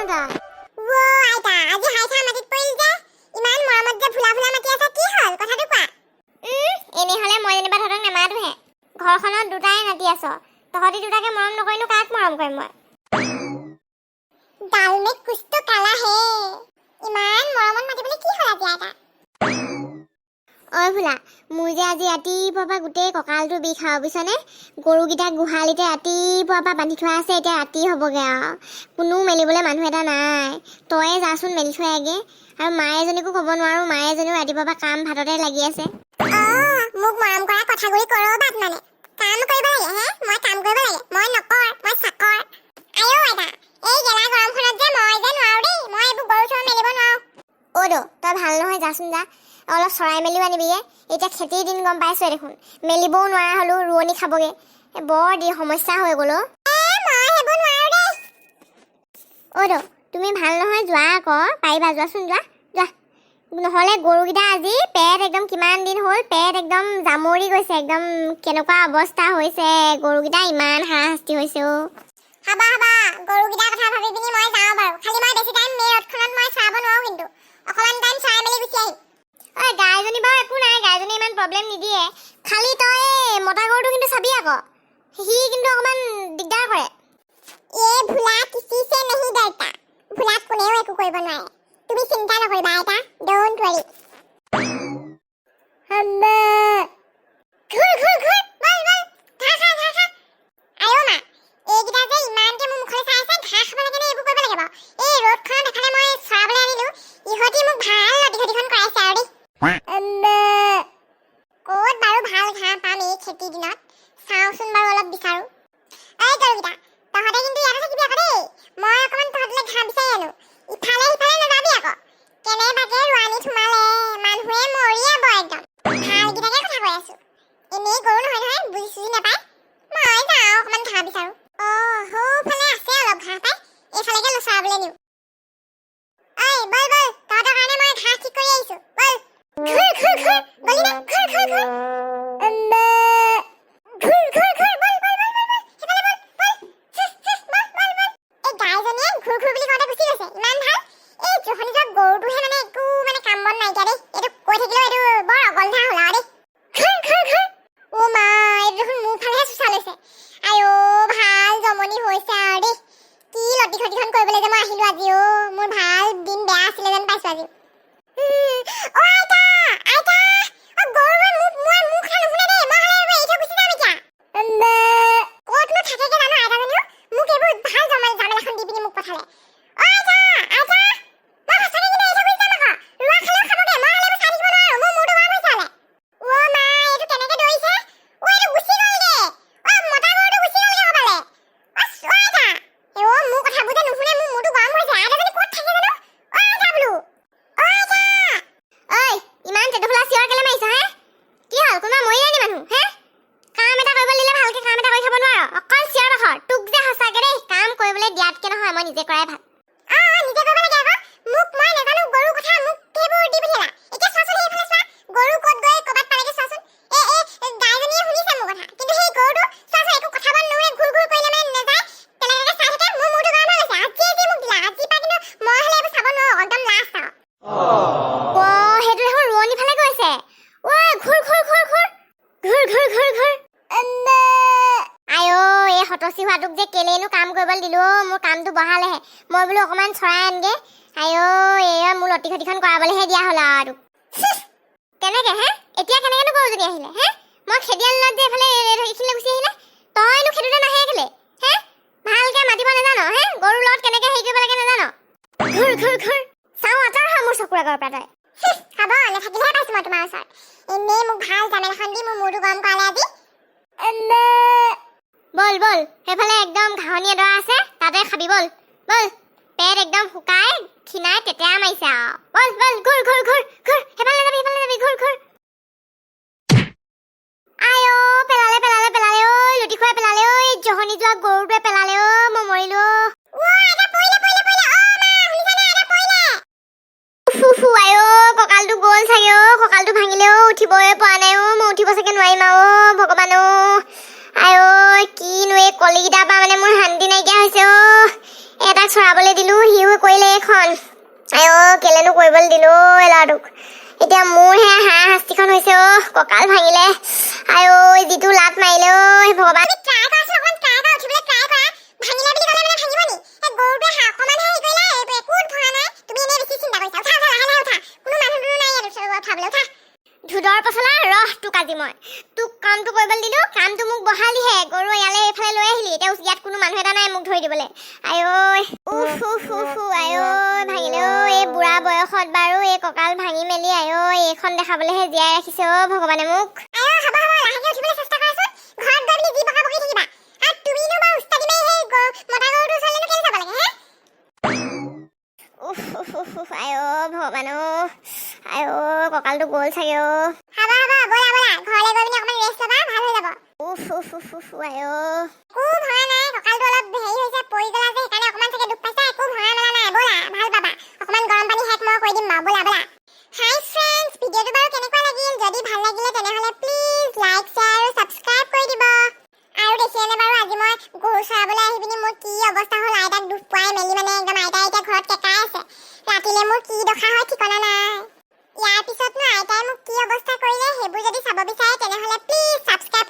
তই? ৱ আইতা, আজি হাই খা মাটিত পৰিল যে, ইমান মৰমত যে ভোলা ভোলা মাতি আছা, কি হ'ল কথাটো কোৱা। এনেহ'লে মই যেনিবা তহঁতক নেমাতোহে। ঘৰখনত দুটাই নাতি আছ, তহঁতি দুটাকে মৰম নকৰিনো কাক মৰম কৰিম মই? दाल में कुछ तो काला है। ইমান মৰমত মাতিবলৈ কি হ'ল আজি আইতা? ঐ ভোলা, মোৰ যে আজি ৰাতিপুৱাৰ পৰা গোটেই কঁকালটো বিষ আৰু, বুজিছনে? গৰুকেইটা গোহালিতে ৰাতিপুৱাৰ পৰা বান্ধি থোৱা আছে, এতিয়া ৰাতি হ'বগৈ আৰু, কোনো মেলিবলৈ মানুহ এটা নাই। তয়ে যাচোন, মেলি থৈ আহগে। আৰু মা এজনীকো ক'ব নোৱাৰোঁ, মা এজনীও ৰাতিপুৱাৰ পৰা কাম ভাততে লাগি আছে। অ, মোক মৰম কৰা কথাগুৰি কৰবাত মানে কাম কৰিব লাগে হে? মই কাম কৰিব লাগে? মই নকৰ, মই চাকৰ। আইঅ আইতা, এই গেলা গৰমখনত যে মই যে নোৱাৰো দেই, মই এইবোৰ গৰু চৰু মেলিব নোৱাৰো। অ' দৌ, তই ভাল নহয়, যাচোন যা, অলপ চৰাই মেলিও আনিবিগে। এতিয়া খেতিৰ দিন, গম পাইছোৱে দেখোন, মেলিবও নোৱাৰা হ'লো, ৰোৱনী খাবগে। এ বৰ দি সমস্যা হৈ গ'ল অ'। এ মই সেইবোৰ নোৱাৰো দেই। অ' দৌ, তুমি ভাল নহয়, যোৱা আকৌ, পাৰিবা, যোৱাচোন, যোৱা যোৱা। নহ'লে গৰুকেইটা আজি পেট একদম কিমান দিন হ'ল, পেট একদম জামৰি গৈছে, একদম কেনেকুৱা অৱস্থা হৈছে গৰুকেইটা, ইমান হাৰাশাস্তি হৈছে অ'। হ'ব হ'ব, গৰুকেইটাৰ কথা ভাবি পিনি মই যাওঁ বাৰু। খালি মই বেছি টাইম এই ৰ'দখনত মই চৰাব নোৱাৰো, কিন্তু অকণমান টাইম চৰাই মেলি গুচি আহিম। ঐ গাইজনী বাৰু একো নাই, গাইজনী ইমান প্ৰব্লেম নিদিয়ে। খালি তই এই মতা গৰুটো কিন্তু চাবি আকৌ, সি কিন্তু অকণমান দিগদাৰ কৰে। ये भोला किसी से नहीं डरता। ভোলাক কোনেও একো কৰিব নোৱাৰে, তুমি চিন্তা নকৰিবা আইতা, don't worry. ঘূৰ ঘূৰ ঘূৰ, বল বল, ঘাঁহ খা, ঘাঁহ খা। আইঅ মা, এইকেইটা যে ইমানকে মোৰ মুখলৈ চাই আছে, ঘাঁহ খাব লাগে নে এইবোৰ কৰিব লাগে বাৰু? এই ৰ'দখনত এফালে মই চৰাবলৈ আনিলো, ইহঁতি মোক ভাল লটিঘটিখন কৰাইছে আৰু দেই। ক'ত বাৰু ভাল ঘাঁহ পাম এই খেতিৰ দিনত? চাওঁচোন বাৰু, অলপ বিচাৰো। ঐ গৰুকেইটা, তহঁতে কিন্তু ইয়াতে থাকিবি আকৌ দেই, মই অকণমান তহঁতলৈ ঘাঁহ বিচাৰি আনো। ইফালে সিফালে নাযাবি আকৌ। কেনেবাকে ৰোৱানীত সোমালে মানুহে মৰিয়াব একদম। ভালকেইটাকে কথা কৈ আছো, এনেই গৰু নহয় নহয়, বুজি চুজি নাপায়। মই যাওঁ, অকণমান ঘাঁহ বিচাৰো। অ, সৌফালে আছে অলপ ঘাঁহ পাই, এইফালেকে চৰাবলৈ নিওঁ। ঐ বল বল, তহঁতৰ কাৰণে মই ঘাঁহ ঠিক কৰি আহিছো, বল। ঘূৰ ঘূৰ ঘূৰ, গলি নে? ঘূৰ ঘূৰ ঘূৰ, ঘূৰ ঘূৰ ঘূৰ, বল বল বল বল বল, সিফালে বল বল, হুহ, হুহ, বল বল বল। এই গাইজনীয়ে ঘূৰ ঘূৰ বুলি কওঁতে গুচি গৈছে, ইমান ভাল। এই জহনি যোৱা গৰুটোহে মানে একো মানে কাম বন নাইকিয়া দেই। এইটো কৈ থাকিলেও এইটো বৰ অগলধা হ'ল আৰু দেই। ঘূৰ ঘূৰ ঘূৰ। অ' মা, এইটো দেখোন মোৰ ফালেহে চোচা লৈছে। আইঅ, ভাল জমনি হৈছে আৰু দেই। কি লটি ঘটিখন কৰিবলৈ যে মই আহিলো আজি অ', মোৰ ভাল দিন বেয়া আছিলে যেন পাইছো আজি। অ আইতা, আইতা, অ গৰুৱে মোক মই মোৰ কথা নুশুনে দেই, মই হ'লে এইবোৰ এৰি থৈ গুচি যাম এতিয়া। ক'তনো থাকেগে জানো আইতাজনীও? মোক এইবোৰ ভাল জামেলাখন দি পিনি মোক পঠালে। অ আইতা, আইতা, মই সঁচাকে কিন্তু এৰি থৈ গুচি যাম আকৌ। ৰোৱা খালেও খাবগে, মই হ'লে এইবোৰ চাই থাকিব নোৱাৰো, মোৰ মূৰটো গৰম হৈছে হ'লে। অ মা, এইটো কেনেকে দৌৰিছে? অ, এইটো গুচি গ'লগে। অ, মতা গৰুটো গুচি গ'লগে ক'বালে। অ অ আইতা, অ মোৰ কথাবোৰ যে নুশুনে, মোৰ মূৰটো গৰম হৈছে। আইতাজনী ক'ত থাকে জানো? অ আইতা বোলো, অ আইতা। ঐ, ইমান টেটুফলা চিঞৰ কেলে মাৰিছ হে? কি হ'ল, কোনোবা মৰিলে নি মানুহ হে? কাম এটা কৰিব দিলে ভালকে কাম এটা কৰি খাব নোৱাৰ, অকল চিঞৰ বাখৰ। তোক যে সঁচাকে দেই, কাম কৰিবলৈ দিয়াতকে নহয় মই নিজে কৰাই ভাল। অ অ, নিজে কৰিব লাগে আকৌ। মোক মই নাজানো গৰুৰ কথা, মোক সেইবোৰ দি পঠিয়ালা। এতিয়া চোৱাচোন, সেইফালে চোৱা, গৰু ক'ত গৈ ক'ৰবাত পালেগে চোৱাচোন। এ এ গাইজনীয়ে শুনিছে মোৰ কথা, কিন্তু সেই গৰুটো চোৱাচোন, একো কথা বন নুশুনে, ঘূৰ ঘূৰ কৰিলে মানে নাযায়, তেনেকে চাই থাকে। মোৰ মূৰটো গৰম হৈ গৈছে। আজি আজি মোক দিলা, আজিৰ পৰা কিন্তু মই হ'লে এইবোৰ চাব নোৱাৰো, একদম লাষ্ট আৰু। অ, সেইটো দেখোন ৰোৱনী ফালে গৈছে। ঐ, ঘূৰ ঘূৰ ঘূৰ ঘূৰ ঘূৰ ঘূৰ ঘূৰ ঘূৰ। আই অ, এই হতচি হোৱাটোক যে কেলেনো কাম কৰিবলৈ দিলো অ', মোৰ কামটো বঢ়ালেহে। মই বোলো অকণমান চৰাই আনগে। আই অ, এয়া মোৰ লটি ঘটিখন কৰাবলৈহে দিয়া হ'ল আৰু। কেনেকে হে এতিয়া কেনেকেনো গৰুজনী আহিলে হে? মই খেদি আনিলত যে এইফালে এইখিনিলৈ গুচি আহিলে। তইনো খেদোতে নাহে কেলে হে? ভালকে মাতিব নাজান হে? গৰুৰ লগত কেনেকে হেৰি কৰিব লাগে নাজান? ঘূৰ ঘূৰ ঘূৰ। চাওঁ, আঁতৰ হয় মোৰ চকুৰ আগৰ পৰা তই। হ'ব, নাথাকিলেহে পাইছো মই তোমাৰ ওচৰত। এনেই মোক ভাল জামেলাখন দি মোৰ মূৰটো গৰম কৰালে আজি। বল বল, সেইফালে একদম ঘাঁহনি এডৰা আছে, তাতে খাবি, বল বল। পেট একদম শুকাই ক্ষীণাই তেতেৰা মাৰিছে আৰু। বল বল, ঘূৰ ঘূৰ ঘূৰ ঘূৰ, সেইফালে যাবি, সেইফালে যাবি, ঘূৰ ঘূৰ। আই অ, পেলালে পেলালে পেলালে ঐ, লুটি খুৱাই পেলালে ঐ, জহনি যোৱা গৰুটোৱে পেলালে অ, মই মৰিলো অ। অ আইতা, পৰিলে পৰিলে পৰিলে। অ মা, শুনিছানে? আইতা পৰিলে। ফু ফু, আই অ, কঁকালটো গ'ল চাগে অ, কঁকালটো ভাঙিলে অ, উঠিবই পৰা নাই অ, মই উঠিব চাগে নোৱাৰিম আৰু অ, ভগৱান অ। আই অ, কিনো এই কলিকেইটাৰ পৰা মানে মোৰ শান্তি নাইকিয়া হৈছে অ। এটা চৰাবলৈ দিলো, সিও কৰিলে এইখন। আই অ', কেলেনো কৰিবলৈ দিলো অ' এই ল'ৰাটোক। এতিয়া মোৰহে হাড় শাস্তিখন হৈছে অ', কঁকাল ভাঙিলে। আই ঐ, যিটো লাত মাৰিলে অ' ভগৱান। তুমি ট্ৰাই কৰাচোন, অকণমান ট্ৰাই কৰা, উঠিবলৈ ট্ৰাই কৰা। ভাঙিলে বুলি ক'লে মানে ভাঙিব নি? এই গৰুটোৱে অকণমানহে হেৰি কৰিলে, একো ভঙা নাই। তুমি এনেই বেছি চিন্তা কৰিছা। উঠা, উঠা, লাহে লাহে উঠা। কোনো মানুহ দুনুহ নাই ইয়াত উঠাবলৈ, উঠা। ধোদৰ পচলা, ৰহ তোক আজি মই। তোক কামটো কৰিবলৈ দিলো, কামটো মোক বহালিহে, গৰু ইয়ালে এইফালে লৈ আহিলি। এতিয়া ইয়াত কোনো মানুহ এটা নাই মোক ধৰি দিবলৈ। আই ঐ, উফ উফ উফ, আই ঐ, ভাঙিলে ঐ। এই বুঢ়া বয়সত বাৰু এই কঁকাল ভাঙি মেলি আই ঐ, এইখন দেখাবলৈহে জীয়াই ৰাখিছে অ' ভগৱানে মোক। আইঅ, হ'ব হ'ব, লাহেকে উঠিবলৈ চেষ্টা কৰাচোন। ঘৰত গৈ পিনি যি বকা বকি থাকিবা। আৰু তুমিনো বাৰু উস্তাদি মাৰি সেই গৰু, মতা গৰুটোৰ ওচৰলৈনো কেলৈ যাব লাগে হে? উফ উফ উফ উফ, আই অ' ভগৱান অ', আই অ', কঁকালটো গ'ল চাগে অ'। হ'ব হ'ব, ব'লা ব'লা, ঘৰলৈ গৈ পিনি অকণমান ৰেষ্ট ল'বা, ভাল হৈ যাব। উফ উফ উফ উফ, আই অ'। একো ভঙা নাই, কঁকালটো অলপ হেৰি হৈছে, পৰি গ'লা যে, সেইকাৰণে অকণমান চাগে দুখ পাইছা। একো ভঙা মেলা নাই, ব'লা, ভাল পাবা। অকণমান গৰম পানী সেক মই কৰি দিম বাৰু, ব'লা ব'লা। হাই ফ্ৰেণ্ডছ, ভিডিঅ'টো বাৰু কেনেকুৱা লাগিল? যদি ভাল লাগিলে তেনেহ'লে প্লিজ লাইক, শ্বেয়াৰ আৰু ছাবস্ক্ৰাইব কৰি দিব। আৰু দেখিলেনে বাৰু আজি মই গৰু চৰাবলৈ আহি পিনি মোৰ কি অৱস্থা হ'ল? আইতাক দুখ পোৱাই মেলি মানে একদম আইতাই এতিয়া ঘৰত কেঁকাই আছে। ৰাতিলে মোৰ কি দশা হয় ঠিকনা নাই। ইয়াৰ পিছতনো আইতাই মোক কি অৱস্থা কৰিলে, সেইবোৰ যদি চাব বিচাৰে তেনেহ'লে প্লিজ ছাবস্ক্ৰাইব